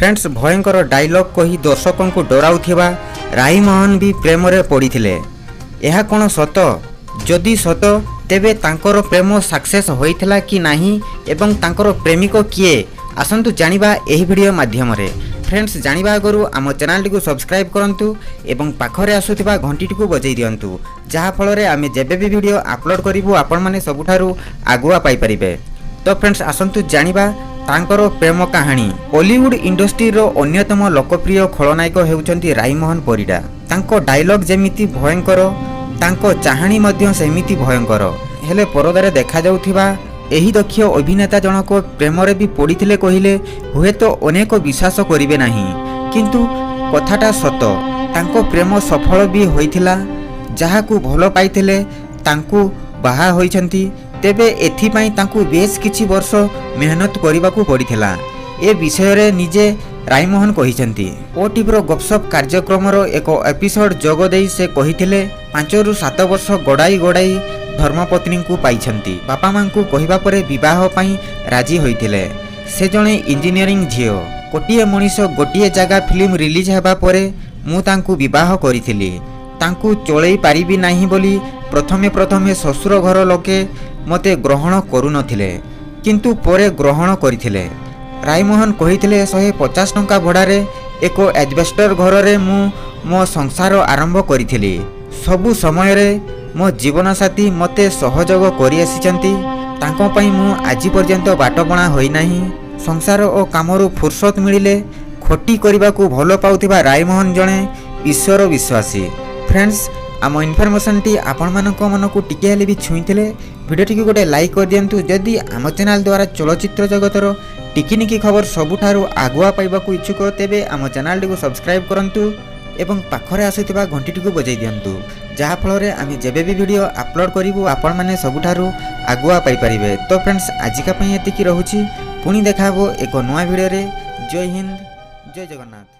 Friends, ଭୟଙ୍କର dialogue କହି ଦର୍ଶକଙ୍କୁ ଡରାଉଥିବା ରାଇମୋହନ ବି ପ୍ରେମରେ ପଡ଼ିଥିଲେ। ଏହା କ'ଣ ସତ? ଯଦି ସତ, ତେବେ ତାଙ୍କର ପ୍ରେମ ସକ୍ସେସ୍ ହୋଇଥିଲା କି ନାହିଁ ଏବଂ ତାଙ୍କର ପ୍ରେମିକ କିଏ, ଆସନ୍ତୁ ଜାଣିବା ଏହି ଭିଡ଼ିଓ ମାଧ୍ୟମରେ। ଫ୍ରେଣ୍ଡସ୍, ଜାଣିବା ଆଗରୁ ଆମ ଚ୍ୟାନେଲଟିକୁ ସବସ୍କ୍ରାଇବ୍ କରନ୍ତୁ ଏବଂ ପାଖରେ ଆସୁଥିବା ଘଣ୍ଟିଟିକୁ ବଜାଇ ଦିଅନ୍ତୁ, ଯାହାଫଳରେ ଆମେ ଯେବେ ବି ଭିଡ଼ିଓ ଅପଲୋଡ଼ କରିବୁ, ଆପଣମାନେ ସବୁଠାରୁ ଆଗୁଆ ପାଇପାରିବେ। ତ ଫ୍ରେଣ୍ଡସ୍, ଆସନ୍ତୁ ଜାଣିବା ତାଙ୍କର ପ୍ରେମ କାହାଣୀ। ଓଲିଉଡ଼ ଇଣ୍ଡଷ୍ଟ୍ରିର ଅନ୍ୟତମ ଲୋକପ୍ରିୟ ଖଳନାୟକ ହେଉଛନ୍ତି ରାଇମୋହନ ପରିଡ଼ା। ତାଙ୍କ ଡାଇଲଗ୍ ଯେମିତି ଭୟଙ୍କର, ତାଙ୍କ ଚାହାଣୀ ମଧ୍ୟ ସେମିତି ଭୟଙ୍କର। ହେଲେ ପରଦାରେ ଦେଖାଯାଉଥିବା ଏହି ଦକ୍ଷ ଅଭିନେତା ଜଣକ ପ୍ରେମରେ ବି ପଡ଼ିଥିଲେ କହିଲେ ହୁଏତ ଅନେକ ବିଶ୍ୱାସ କରିବେ ନାହିଁ, କିନ୍ତୁ କଥାଟା ସତ। ତାଙ୍କ ପ୍ରେମ ସଫଳ ବି ହୋଇଥିଲା। ଯାହାକୁ ଭଲ ପାଇଥିଲେ, ତାଙ୍କୁ ବାହା ହୋଇଛନ୍ତି। ତେବେ ଏଥିପାଇଁ ତାଙ୍କୁ ବେଶ କିଛି ବର୍ଷ ମେହନତ କରିବାକୁ ପଡ଼ିଥିଲା। ଏ ବିଷୟରେ ନିଜେ ରାଇମୋହନ କହିଛନ୍ତି। ଓଟିଭିର ଗପସପ କାର୍ଯ୍ୟକ୍ରମର ଏକ ଏପିସୋଡ ଯୋଗ ଦେଇ ସେ କହିଥିଲେ, 5ରୁ 7 ବର୍ଷ ଗୋଡ଼ାଇ ଗୋଡ଼ାଇ ଧର୍ମପତ୍ନୀଙ୍କୁ ପାଇଛନ୍ତି। ବାପା ମାଙ୍କୁ କହିବା ପରେ ବିବାହ ପାଇଁ ରାଜି ହୋଇଥିଲେ। ସେ ଜଣେ ଇଞ୍ଜିନିୟରିଂ ଝିଅ। ଗୋଟିଏ ମଣିଷ ଗୋଟିଏ ଜାଗା ଫିଲ୍ମ ରିଲିଜ୍ ହେବା ପରେ ମୁଁ ତାଙ୍କୁ ବିବାହ କରିଥିଲି। ତାଙ୍କୁ ଚଳେଇ ପାରିବି ନାହିଁ ବୋଲି ପ୍ରଥମେ ପ୍ରଥମେ ଶ୍ୱଶୁର ଘର ଲୋକେ ମୋତେ ଗ୍ରହଣ କରୁନଥିଲେ, କିନ୍ତୁ ପରେ ଗ୍ରହଣ କରିଥିଲେ। ରାଇମୋହନ କହିଥିଲେ, 150 ଟଙ୍କା ଭଡ଼ାରେ ଏକ ଆଜବେଷ୍ଟର ଘରରେ ମୁଁ ମୋ ସଂସାର ଆରମ୍ଭ କରିଥିଲି। ସବୁ ସମୟରେ ମୋ ଜୀବନସାଥୀ ମୋତେ ସହଯୋଗ କରିଆସିଛନ୍ତି। ତାଙ୍କ ପାଇଁ ମୁଁ ଆଜି ପର୍ଯ୍ୟନ୍ତ ବାଟବଣା ହୋଇନାହିଁ। ସଂସାର ଓ କାମରୁ ଫୁରସତ ମିଳିଲେ ଖଟି କରିବାକୁ ଭଲ ପାଉଥିବା ରାଇମୋହନ ଜଣେ ଈଶ୍ୱର ବିଶ୍ୱାସୀ। ଫ୍ରେଣ୍ଡସ୍, ଆମ ଇନଫର୍ମେସନ୍ଟି ଆପଣମାନଙ୍କ ମନକୁ ଟିକେ ହେଲେ ବି ଛୁଇଁଥିଲେ ଭିଡ଼ିଓଟିକୁ ଗୋଟେ ଲାଇକ୍ କରିଦିଅନ୍ତୁ। ଯଦି ଆମ ଚ୍ୟାନେଲ୍ ଦ୍ୱାରା ଚଳଚ୍ଚିତ୍ର ଜଗତର ଟିକିନିକି ଖବର ସବୁଠାରୁ ଆଗୁଆ ପାଇବାକୁ ଇଚ୍ଛୁକ, ତେବେ ଆମ ଚ୍ୟାନେଲଟିକୁ ସବସ୍କ୍ରାଇବ୍ କରନ୍ତୁ ଏବଂ ପାଖରେ ଆସୁଥିବା ଘଣ୍ଟିଟିକୁ ବଜାଇ ଦିଅନ୍ତୁ, ଯାହାଫଳରେ ଆମେ ଯେବେ ବି ଭିଡ଼ିଓ ଅପଲୋଡ଼ କରିବୁ, ଆପଣମାନେ ସବୁଠାରୁ ଆଗୁଆ ପାଇପାରିବେ। ତ ଫ୍ରେଣ୍ଡସ୍, ଆଜିକା ପାଇଁ ଏତିକି ରହୁଛି। ପୁଣି ଦେଖା ହେବ ଏକ ନୂଆ ଭିଡ଼ିଓରେ। ଜୟ ହିନ୍ଦ, ଜୟ ଜଗନ୍ନାଥ।